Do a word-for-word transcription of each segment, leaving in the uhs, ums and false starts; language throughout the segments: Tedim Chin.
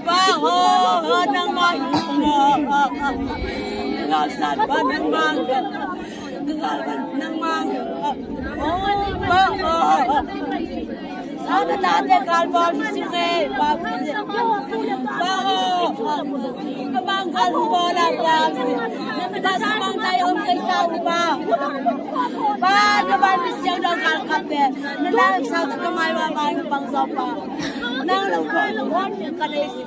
Pa, oh, oh, nangmah, oh, oh, oh. Ka galsat pa nangmah, ka galvan nangmah, oh, pa, oh, oh. Sa na tate galvan si nge, pa, pa, oh, oh. Ka bang gal bola pa, pa sa bang tai om kai tau pa. Pa, na ban siang dong gal kate. Na na sa ka mai wa mai bang sa pa. Nang lo pa, wan ka dei si.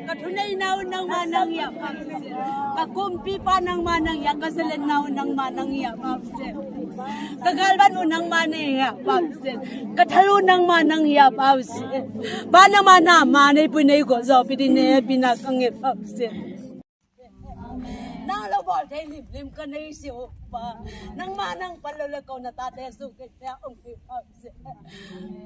Ka thuneina uh nangmah nang hi a, Pausia. Ka kumpipa nangmah nang hi a, ka zalenna uh nangmah nang hi a, Pausia. Ka galvan uh nangmah nang hi a, Pausia. Ka thal uh nangmah nang hi a, Pausia. Pa, nangmah na ma nei pui nei gawh zawpi ding ne pina ka nge, Pausia. Nang lo bawl thei limlim ka nei si uh pa. Nangmah nang pan lo le ko na tate sung kei te a om kei, Pausia.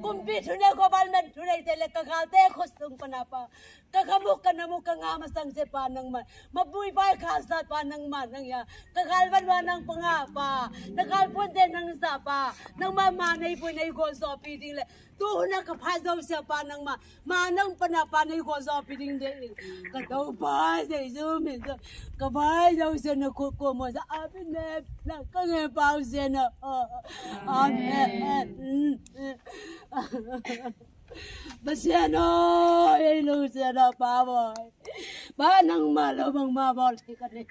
Kumpi thunei, government thunei te le ka galte khut sung pana pa. Ka khamuk ka namuk ka nga masang se pa nangmah. Mabui bai khalsat pa nangmah nang hi a. Ka galvan wa nang panga pa. Na galpuante nang sa pa. Nangmah ma nei pui nei gawh zawpi ding le. Tu hun a ka phat zo sia pa nangmah. Ma nang pana pa nei gawh zawpi ding de. Ka Topa Jesu min sa. Ka bai zo sia na khut ko mo sa. Amen. Na ka nge, Pausia na. Amen. Pasian aw, ei lungsiat aw, Pa aw. Pa, nangmah lo bangmah bawl thei ka nei.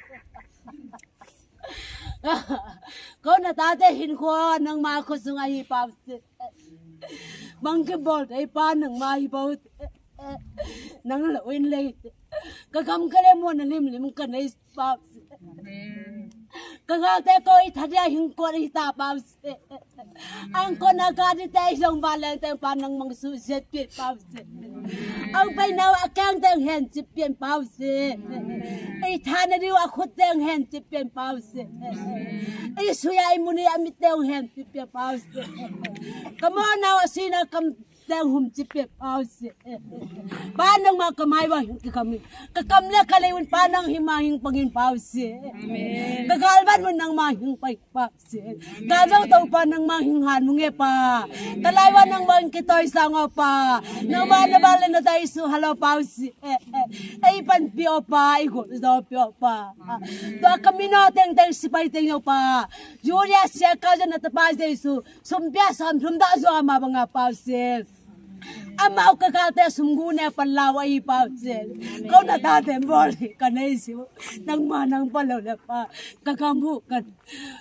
Ko na tate hinkhua nangmah khut sung ahi, Pausia. Bang kibawl thei, Pa, nangmah hi, Pausia. Nang lo in lei. Ka gam ka le muan na limlim ka nei, Pausia. Ka galte ko i thadia hing kuat hi ta, Pausia. Ang ko na ka di te i zong ba leng teng pa nang mang su zet pit, Pausia. Ang pai nau a kang teng hen cip pien, Pausia. I thana diu a khut teng hen cip pien, Pausia. I suya i muni a mit teng hen cip pien, Pausia. Ka mo nau a sina kam teng hum cip pia, Pausia. Pa, nangmah ka mai bang hing kikam hi. Ka kam le ka lei un, Pa, nang hing mah hing pangin, Pausia. Amen. Ka galvan un nangmah hing pangin, Pausia. Ka zo to, Pa, nangmah hing han mung e, Pa. Ka lai wa nangmah hing kitawi sang aw, Pa. Nangmah na bang le na dai su halo, Pausia. Ei panpi aw, Pa, i gawh zawpi aw, Pa. Tua ka min aw tengteng sipai teng aw, Pa. Julia sia ka zan na tapa Jesu. Sumpia sawm thum dah zua ma banga, Pausia. Amau ka galte sum gu ne pan lau ahi, Pausia. Ko na tate bawl hi ka nei si uh. Nangmah nang pan lo le, Pa. Ka kam hu kan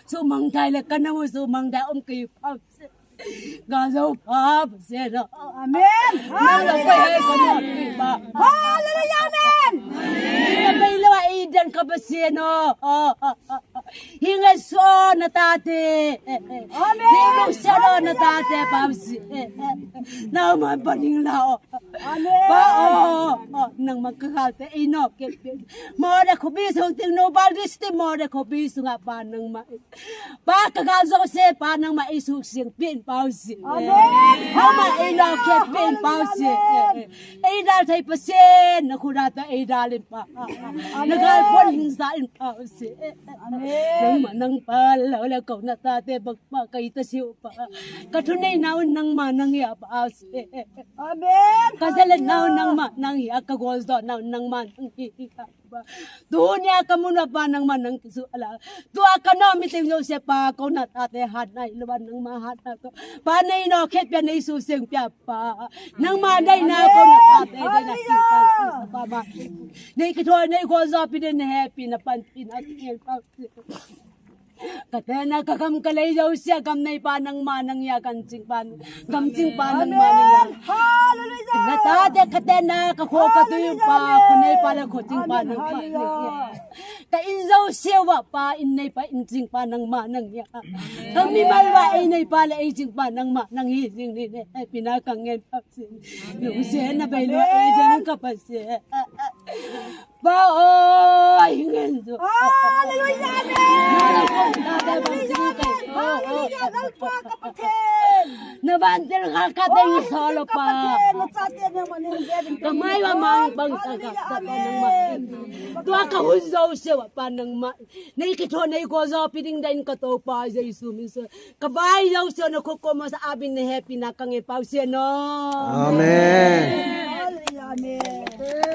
su mang thai le ka na hu su mang thai om kei, Pausia. Ga zo, Pa, Pasian aw. Amen. Nang lo pai hai ka na pi, Pa. Hallelujah, amen. Ka pai lo a i dan ka Pasian aw. Hi ngai suah na tate. Amen. Hi lungsiat aw na tate, Pausia. Nau man paning la aw. Amen. Pa aw, aw, nangmah ka galte ei nawk kei. Mawde khuapi sung ting no bal di sti mawde khuapi sungah, Pa, nangmah. Pa, ka gal zo se, Pa, nangmah ei suk siang pin, Pausia. Amen. Nangmah ei nawk kei pin, Pausia. Amen. Ei dal thei Pasian, na khuda ta ei dal in, Pa. Amen. Na gal pon hing sa in, Pausia. Amen. Nangmah nang pan lo le ko na tate bangmah ka hi ta si uh, Pa. Ka thuneina un nangmah nang hi a, Pausia. Amen. Ka zalenna un nangmah nang hi a, ka gawlzawhna un nangmah nang hi a, Pa. Tunia ka mun a, Pa, nangmah nang kisu a la. Tua ka nawh mi teng zo se, Pa, ko na tate hatna hi lo a, nangmah hatna tawh, Pa, nei nawk kei pia, nei su siang pia, Pa. Nangmah deihna, ko na tate deihna, Hallelujah. King, Pa, Pa, Pa. Nei kithawi, nei gawlzawpi, nei na hehpihna, panpihna, King, Pa. Ka tenna ka gam ka lei zosia gam neipa nangmah nang hi a, kan cingpa, gam cingpa nangmah nang hi a. Hallelujah. Na tate ka tenna ka khua ka tui pa, khua neipa le khua cingpa nangmah nang hi a. Ka inn zosia uah pa, inn neipa inn cingpa nangmah nang hi a. Ka mimal uah ei neipa le ei cingpa nangmah nang hi zing ni ne. Hehpihna ka ngen pau sin. Lungsiatna bei lua ei ding ka Pasian. Pa aw, hi ngen zo. Hallelujah, amen. Hallelujah, amen. Hallelujah, Lalpa ka Pathian. Na vantil kha ka teng sa lo pa. Ka mai wa mang bang sa ka sa pa nangmah. Tua ka hun zosia uah pa nangmah. Nei kithaw nei ko zo pi ding dain ka Topa Jesu min sa. Ka vai zosia na khua ko ma sa abin na hehpihna ka ngen pau sin no. Amen. Hallelujah, amen.